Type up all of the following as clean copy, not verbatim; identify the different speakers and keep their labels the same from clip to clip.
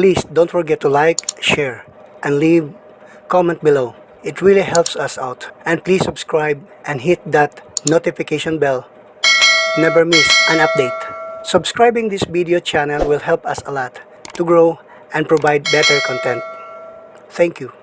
Speaker 1: Please don't forget to like, share, and leave comment below. It really helps us out. And please subscribe and hit that notification bell. Never miss an update. Subscribing this video channel will help us a lot to grow and provide better content. Thank you.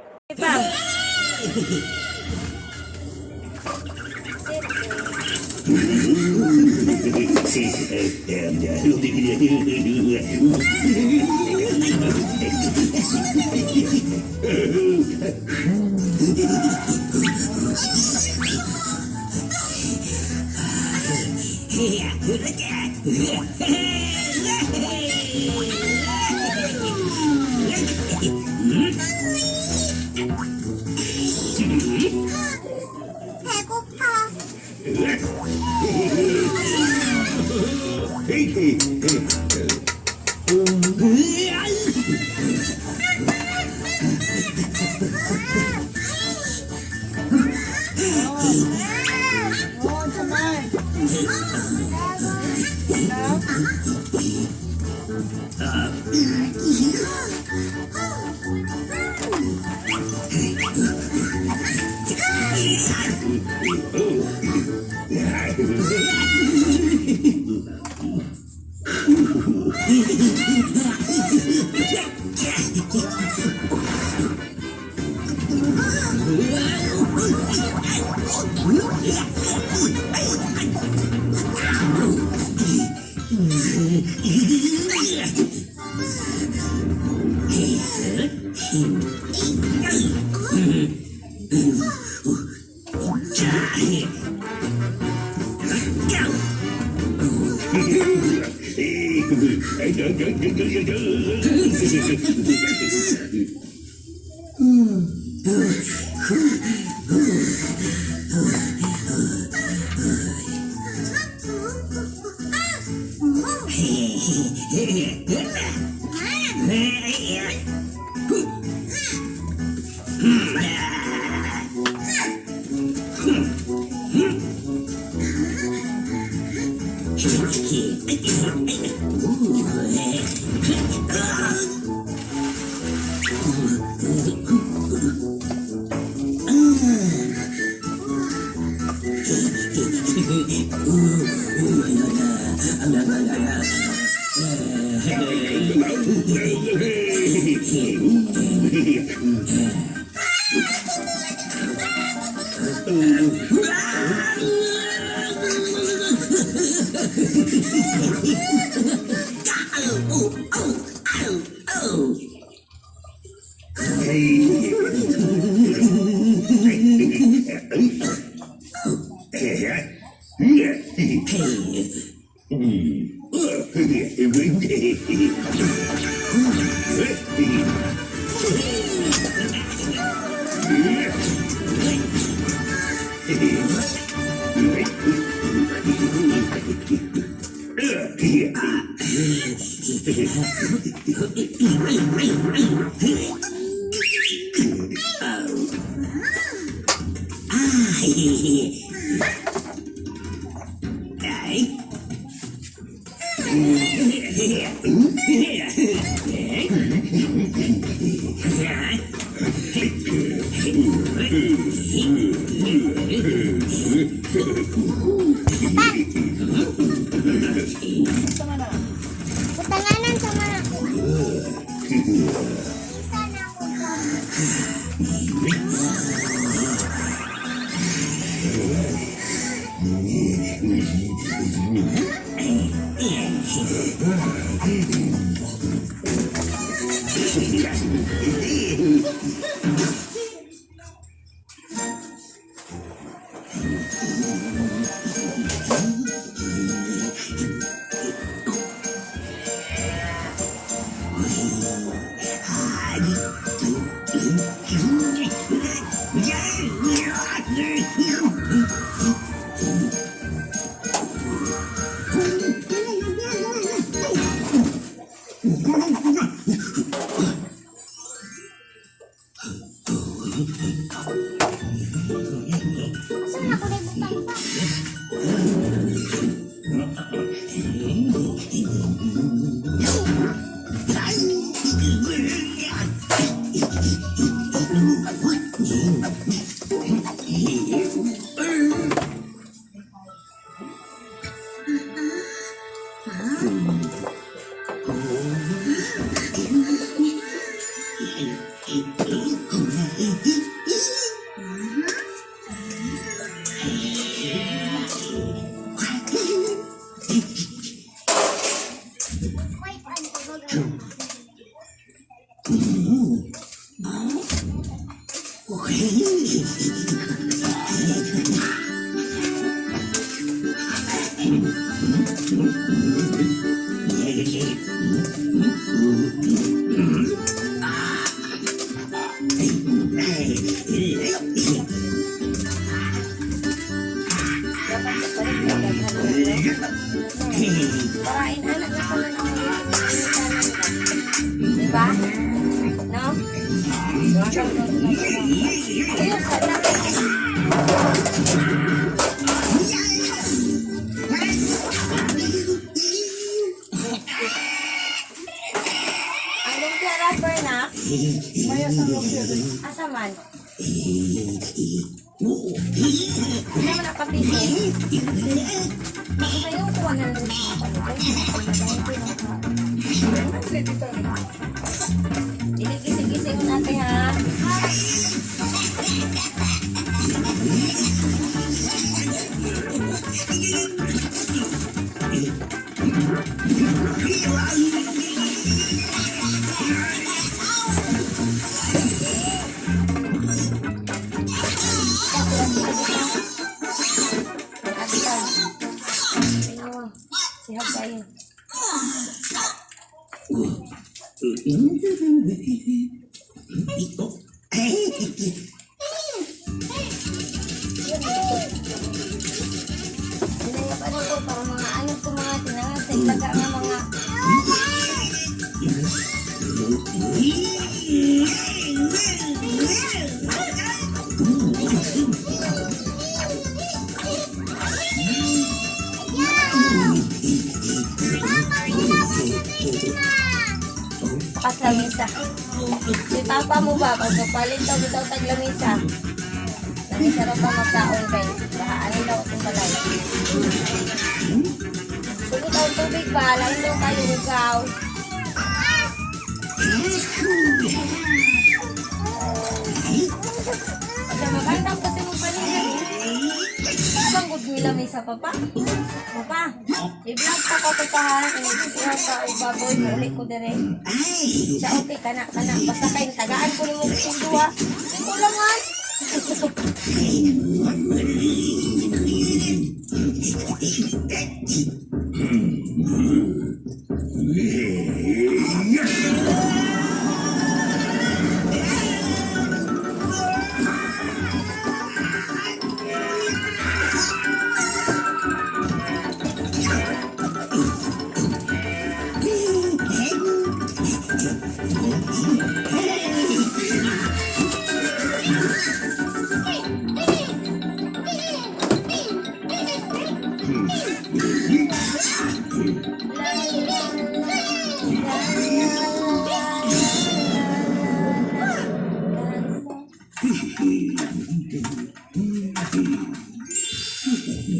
Speaker 2: 배고파. Butanganan sa mga Isa na ako ba? Asa na ako butang pa? Wait, ano ko?
Speaker 3: Dapat sa palit na daghan mo, no? Para inanak na pala ng mga ginitanan ka. Diba? No? Ayun, sa na. Ang lumpia wrapper na? Asa man? Ano naman ang kapisin? Ayaw ko 100. Dili gising-gising natin ha. Ate ka. Tinawa. Sihab kayo. Sinayap ano ko para mga ano ko mga tinangan sa ilaga nga mga. Pakas lamisa. Si papa mo ba, pag papalit daw bitaw tag lamisa. Lamisa raw pa magkaon kay bahaan daw itong balay. Sugot ang tubig ba, lain daw kayo hugaw. Kasi magandang kasi mo paligid. Bang good mi lamisa, papa? Papa, i-vlog pa ko to pa ha. Inigsuha pa o baboy, muli ko dire. Siya okay kana kana basta kay tagaan ko nimo kung duha. Di ko lang ay.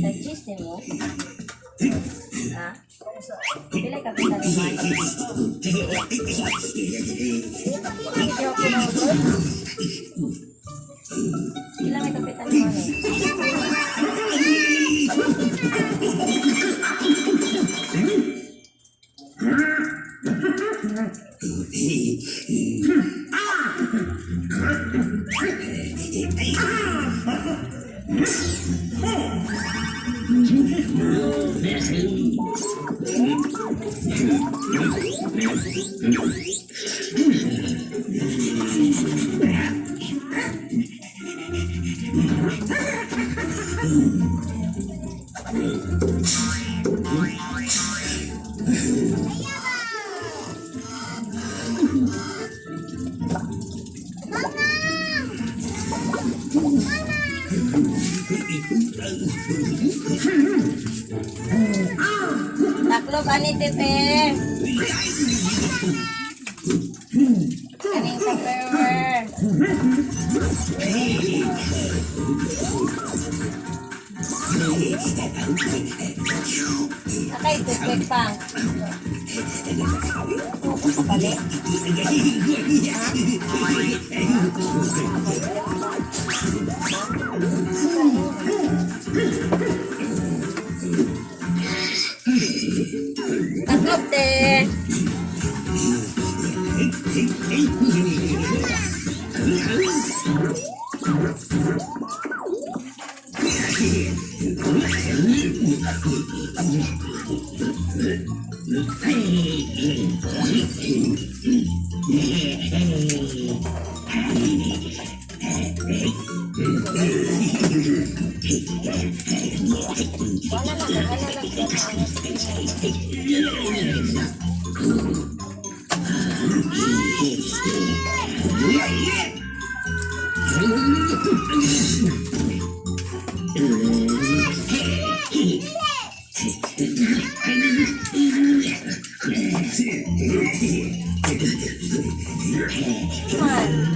Speaker 3: Nag-cheese din mo? Ha? Pila ka pila naman? Hindi ako na. Pila may kapitan naman eh. Taklob ani tepe. Kaning tupperware. Akay toothpick pa. Balik? Ha? Taklob, te. Wala na, wala na. Man.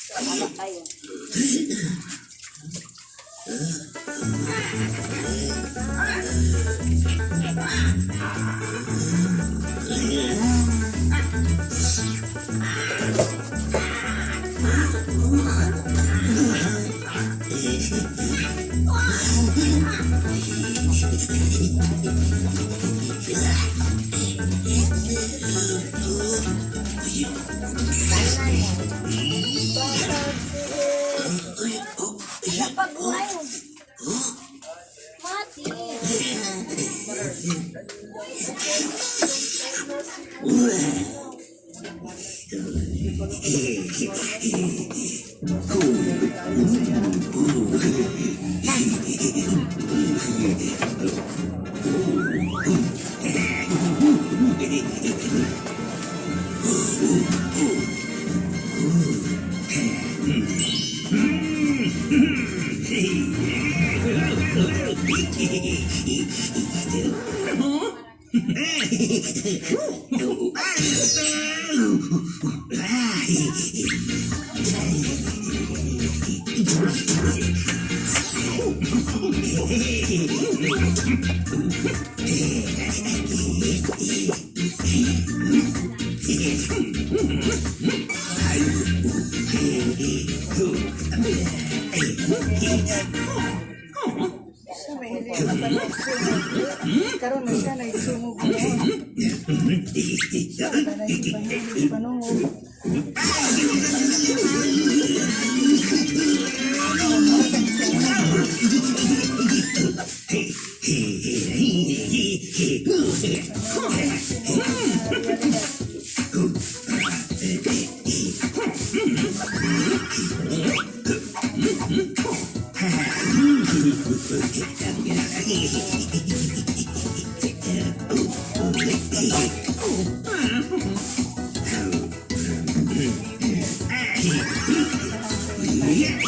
Speaker 3: Salamat kayo.
Speaker 2: Pag-uayon. Mati.
Speaker 4: Siya may hilig na pala. Karon na siya nagsumog noon. Siya pa na ipahilig panungog.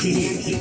Speaker 4: Kalupit.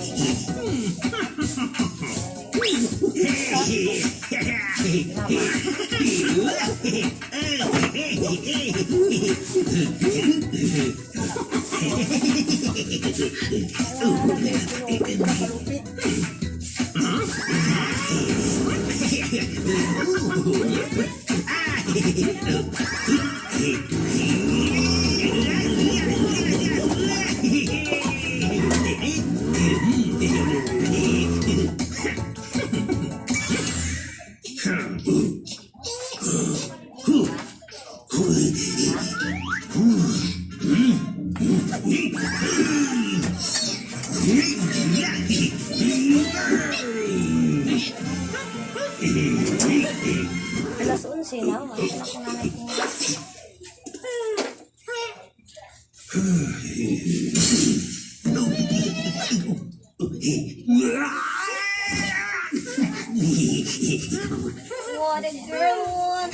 Speaker 3: Alas 11 na. Wala na ko nanay ko. What a girl one.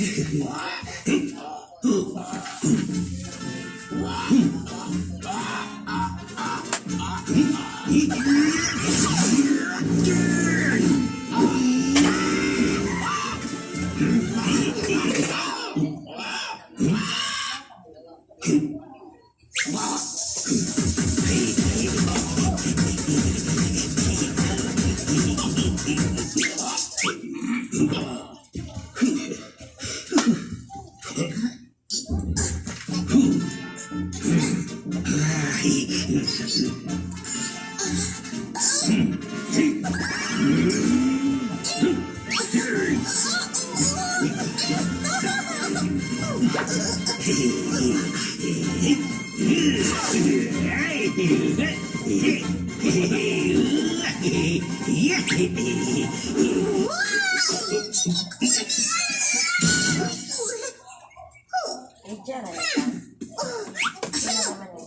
Speaker 3: Eh, dyan na ka. Ano naman eh.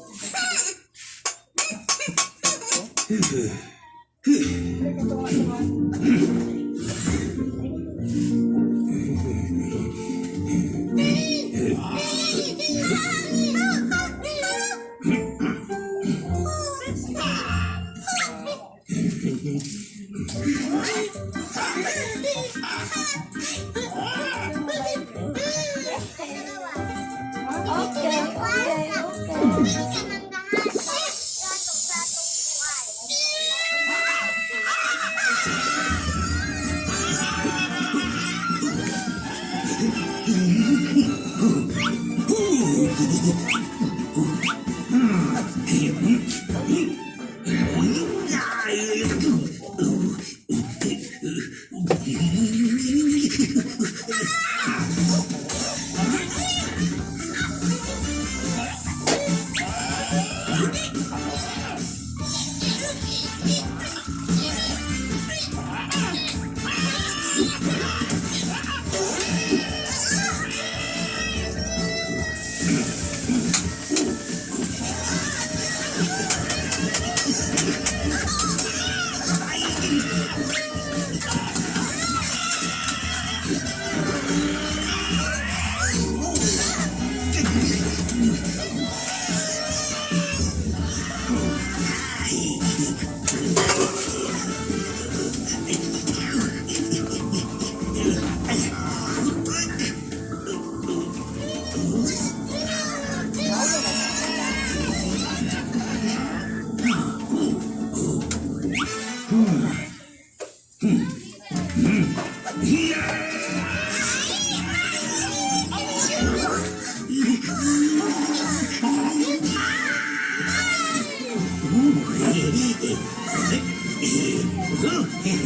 Speaker 3: Okay.
Speaker 2: Sa manggahan.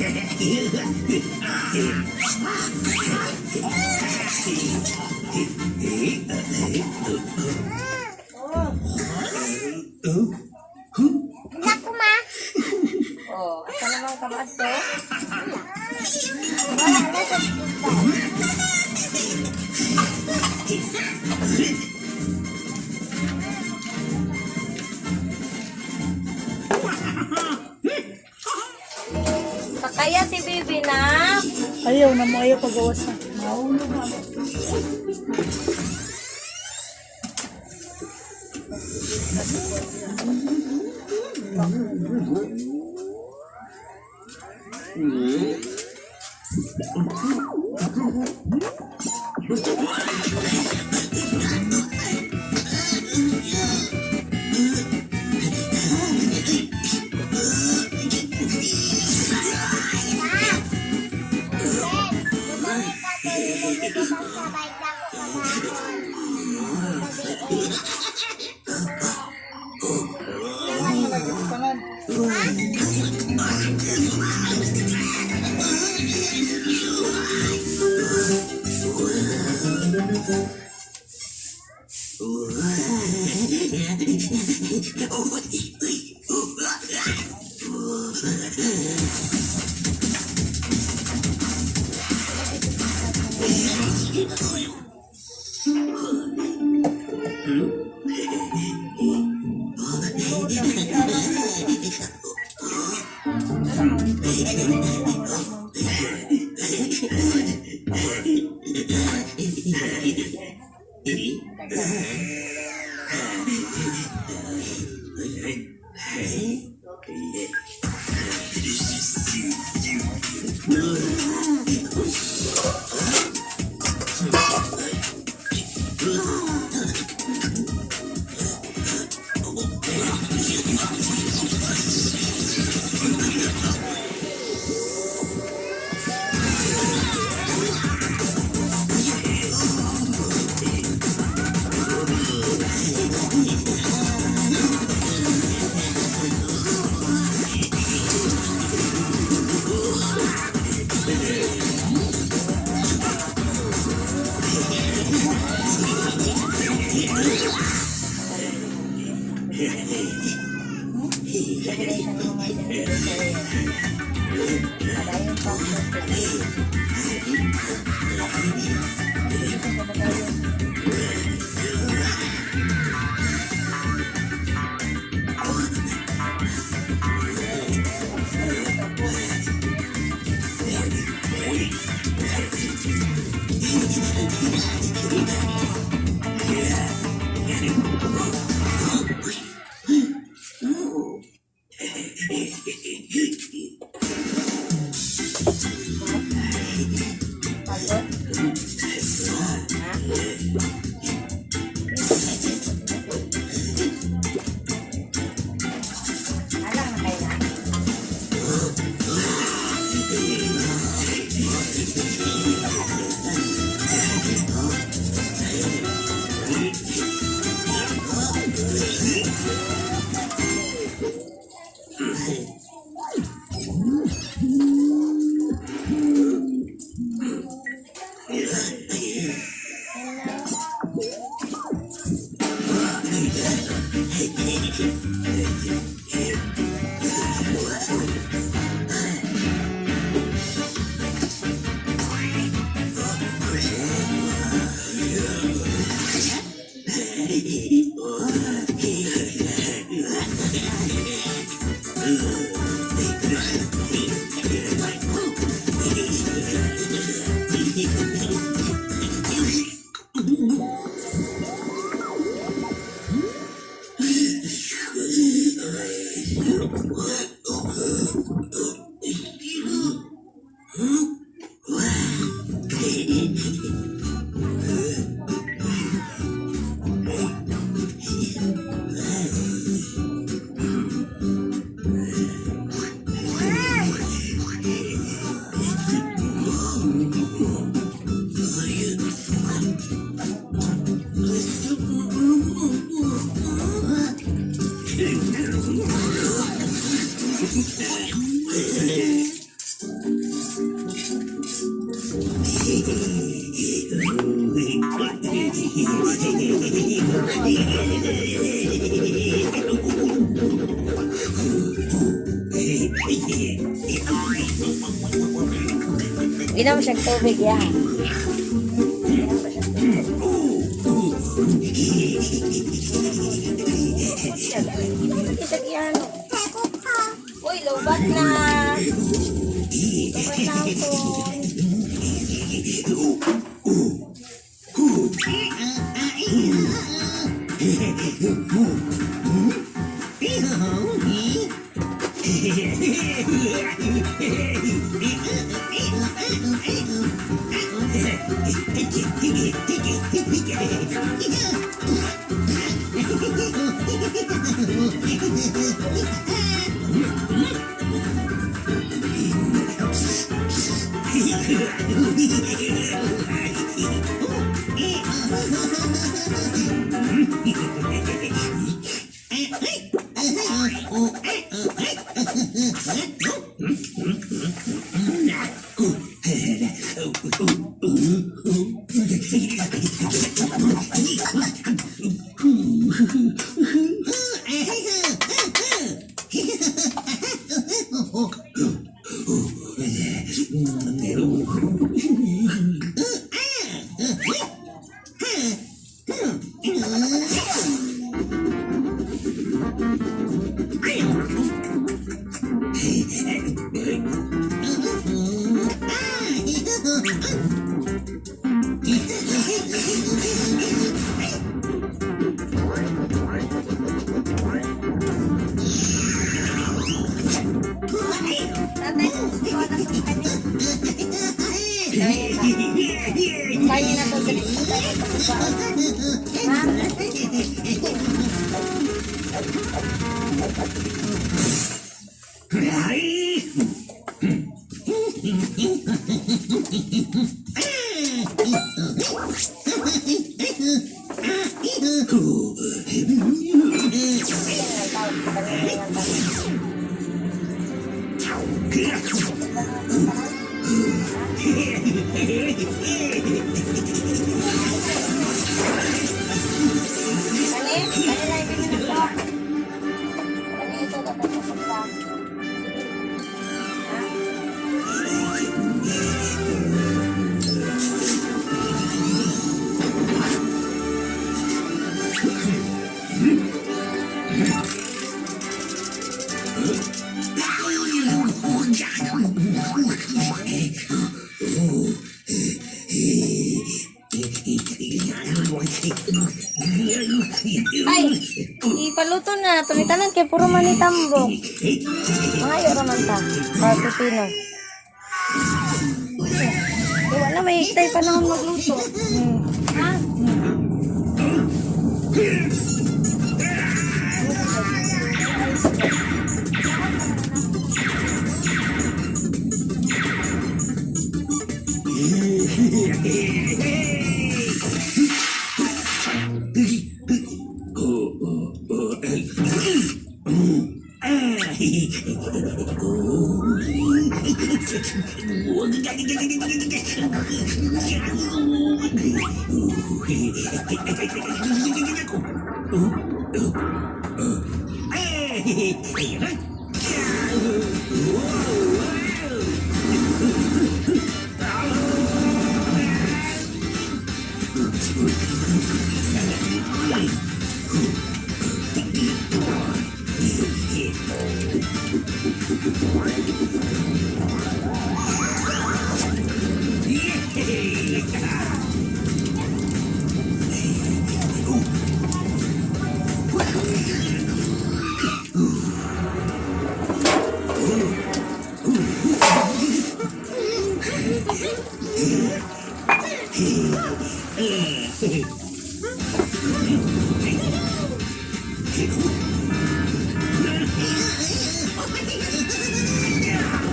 Speaker 2: Platong-platong buhay. Naku, ma.
Speaker 3: Oh, asa naman ka maadto?
Speaker 2: Wala na sa punta.
Speaker 3: Sakaya si Bibi na.
Speaker 4: Ayaw na mo, ayaw pagawas na. Mahulog na mo.
Speaker 2: Ben, butang ka to imong gibutang sa bike dako kagahon. Gabi eh.
Speaker 4: Ano lagi butangan?
Speaker 3: Pagod? Ha? Alang na kayo na? Ginom siyang tubig, ya. Ginom pa siyang tubig. Lagi siya gihano.
Speaker 2: Heko pa.
Speaker 3: Uy, lowbat na. Lowbat na ang phone. Tatay, kuha na itong kanin. Kanin na to, dali. Tatay, pagkuha. Ha? Kani? Kani na, ibigin na to. Kani ito, dapat masukla. Ha? Ay, ipaluto na. Tunitanan kay puro man ni tambok. Mga raman ta. Para pipino. Eh, wala may higtay panahon magluto. Ha?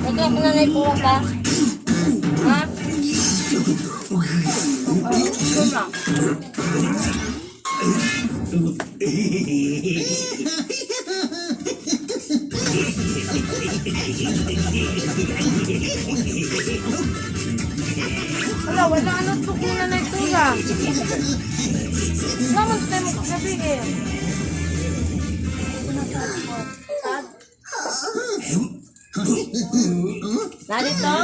Speaker 3: Ito ako na naipuha ka. Ha? Ito na. Wala, wala. Ano ito kung nanay tura? Naman tayo mo kagabi eh. Narito?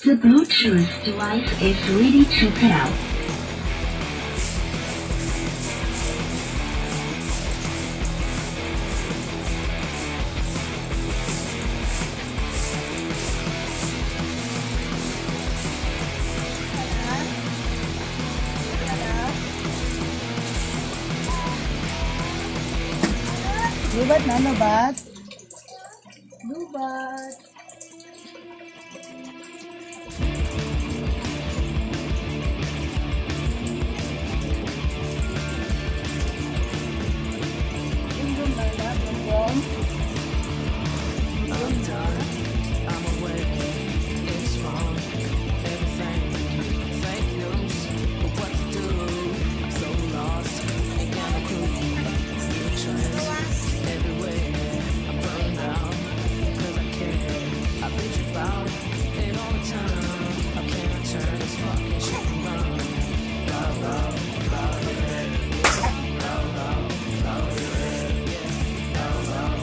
Speaker 5: The Bluetooth device is ready to pair.
Speaker 4: Lubat na, lubat? Lubat. Bumbum na na, bumbum.
Speaker 6: I'm done. I'm aware it's wrong. Everything fake news, but what to do? I'm so lost. Ain't got no clue. New trends everywhere. I burn down 'cause I care. I bitch about it all the time. I can't turn this fucking shit around. Blah, blah, blah, yeah. Blah, blah, blah, yeah. Blah, blah,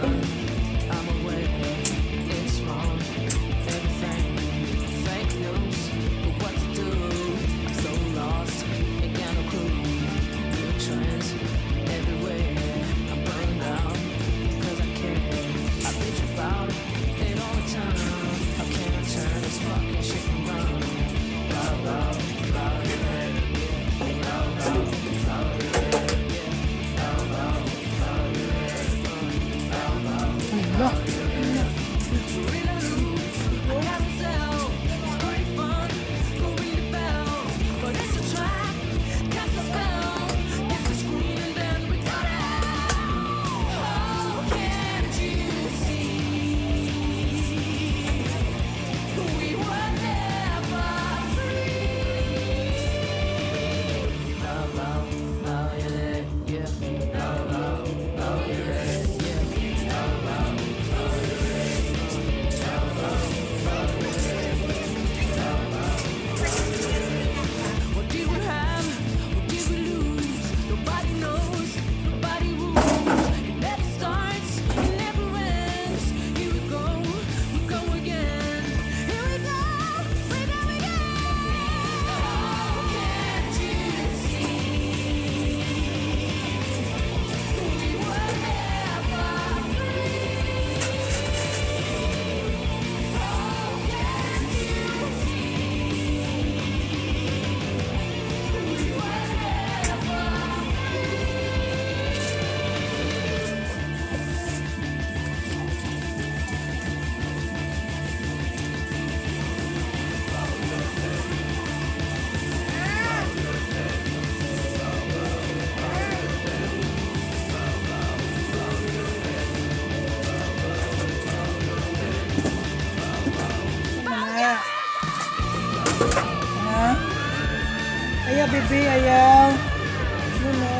Speaker 6: Done. I'm aware it's wrong. Everything fake news, but what to do? I'm so lost, ain't got no clue. New trends everywhere. I'm burned out 'cause I care. I bitch about it all the time. How can I turn this fucking shit around? Bow, bow, bow your head. Bow, bow, bow your head. Bow, bow, bow your head. Bow, bow. We're in a loop, a carousel. It's pretty fun, go ring the bell. But it's a trap, cast a spell. Get the screen and then we got out. Oh, can't you see? We were never free. Bow, bow, bow your head, yeah. Bow, bow, bow your head, yeah. Bow, bow, bow your head. Bow, bow, bow your head. Bow, bow, bow your head. What did we have? What did we lose? Nobody knows. Nobody rules. It never starts. It never ends. Here we go. We go again. Here we go. We go again. Oh, can't you see? We were never free. Oh, can't you see? We were never free.
Speaker 4: Ano na? Ha? Ayaw, baby, ayaw. No, no.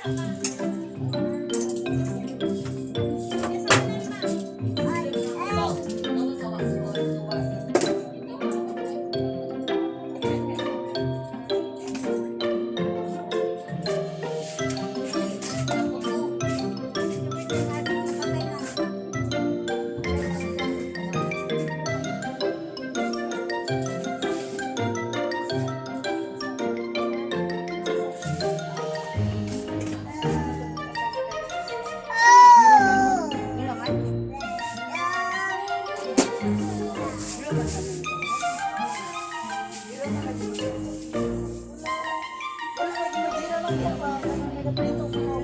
Speaker 3: Wala man.
Speaker 4: Wala lagi maghira man ka pa. Nagaprito ko.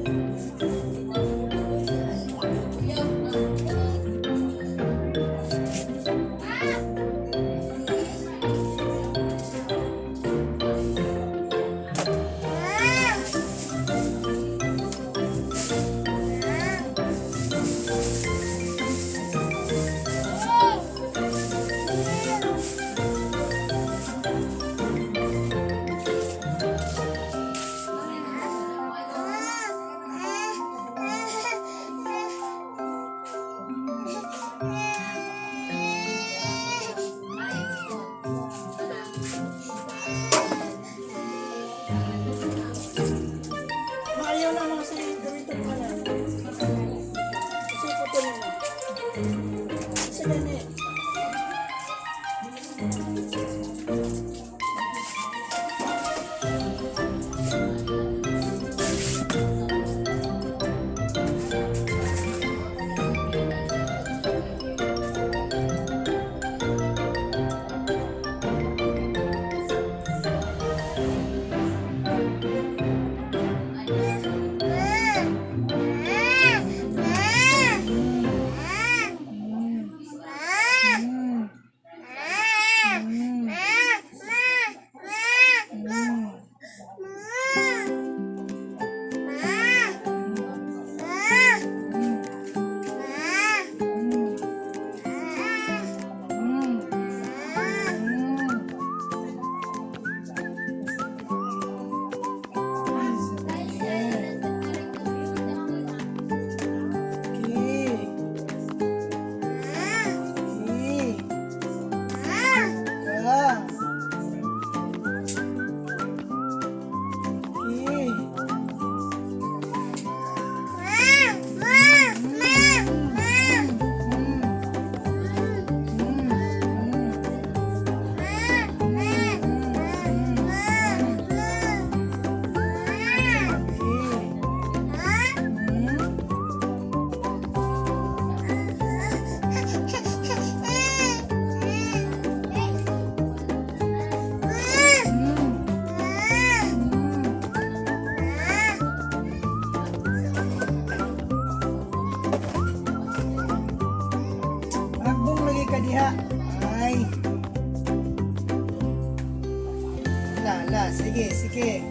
Speaker 4: Maayaw na mga sa gawin ito pa na. Kasi po na. Kasi gani. Okay. Okay. Ah. Okay. Okay. Magbong lagi ka diha. Ay. La, la, sige, sige.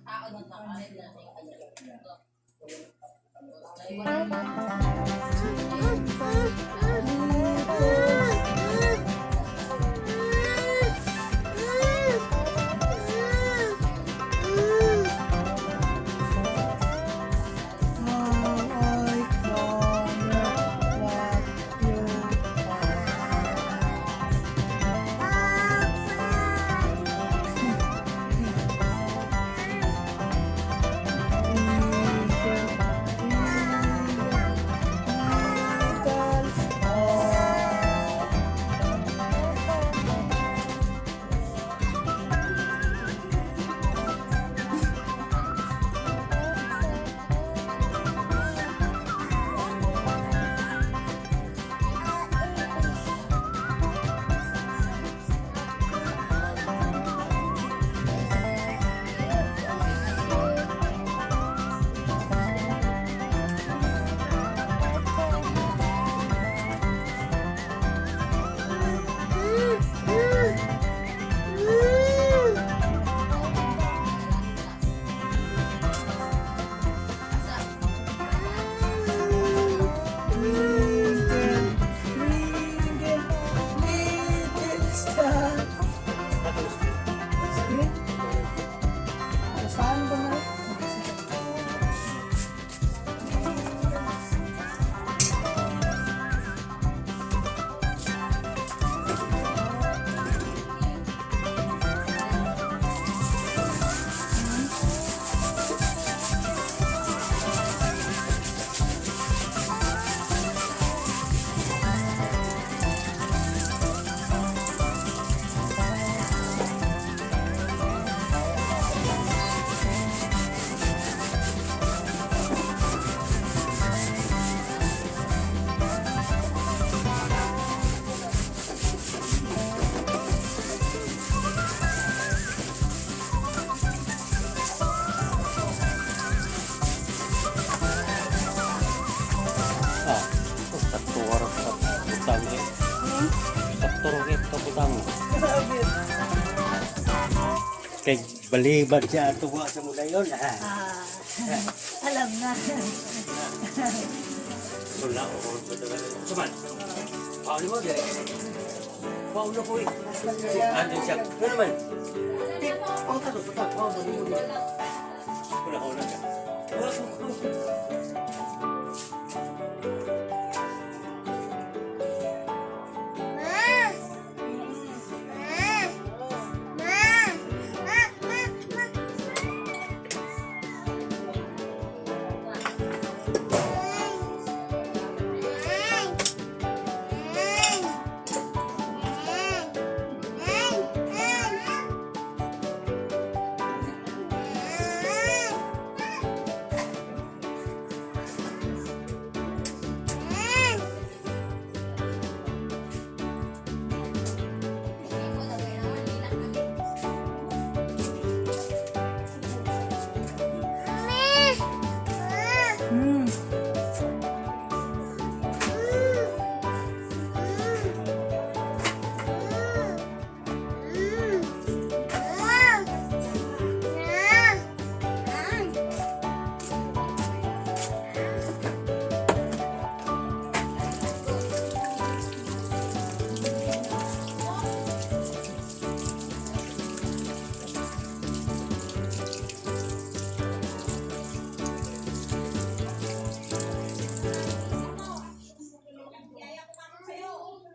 Speaker 4: I wonder what you are.
Speaker 7: Ah, sakto oras sa butang eh. Sakto ro ito butang. Kay balibad siya ato wa sa mudayon ha.
Speaker 4: Ah, alam na.
Speaker 7: Wala ko Suman. Paano mo dire? Paano ko eh. Andun siya. Ano naman? Oh, tato, tato. Oh, mali mo. Wala ko na siya. Wala ko.
Speaker 2: Ma! Ma! Ma! Ma! Ma! Ma!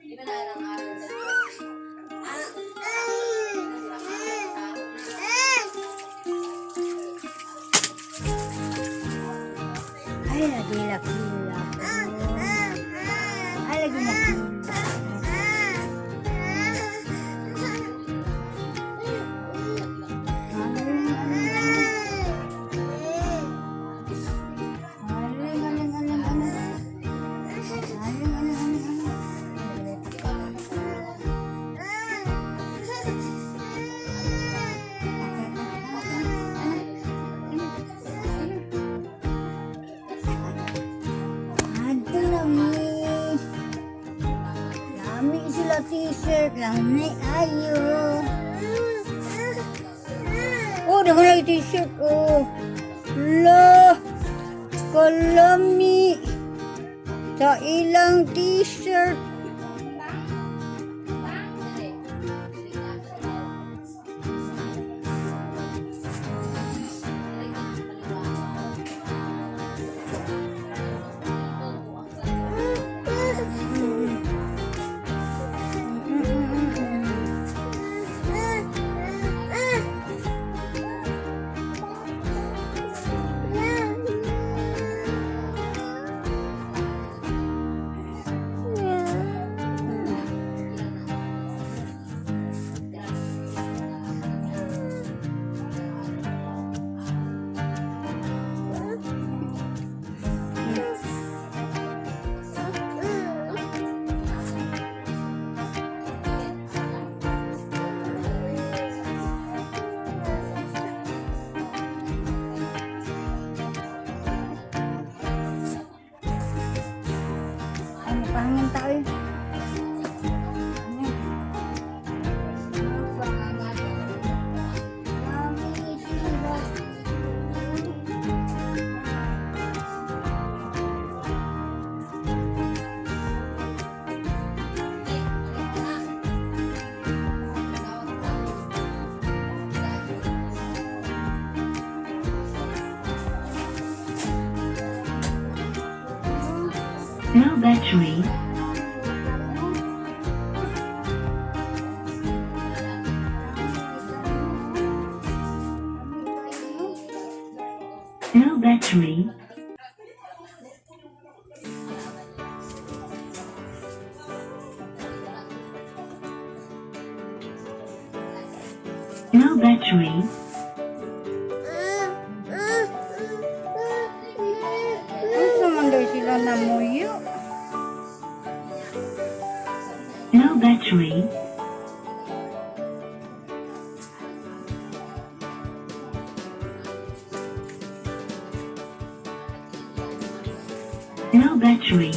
Speaker 3: Di ba na ang araw?
Speaker 4: Ay, lagi laki Ay, lagi laki. Aling, aling, aling, aling. Aling, aling, aling, aling. Adto lami. Lami sila t-shirt. Lami ayo. Oh, daghan lagi t-shirt. Oh. La. Kalami. Sa ilang t-shirt. Ano pangin tayo? Lami sila.
Speaker 5: Low battery. Low battery. Low battery.
Speaker 4: Unsa man daw sila namuyo?
Speaker 5: Low battery. Low battery. Battery.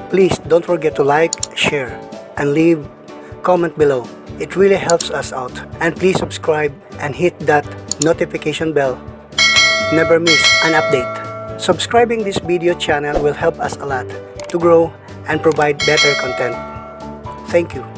Speaker 1: Please don't forget to like, share, and leave comment below. It really helps us out. And please subscribe and hit that notification bell. Never miss an update. Subscribing this video channel will help us a lot to grow and provide better content. Thank you.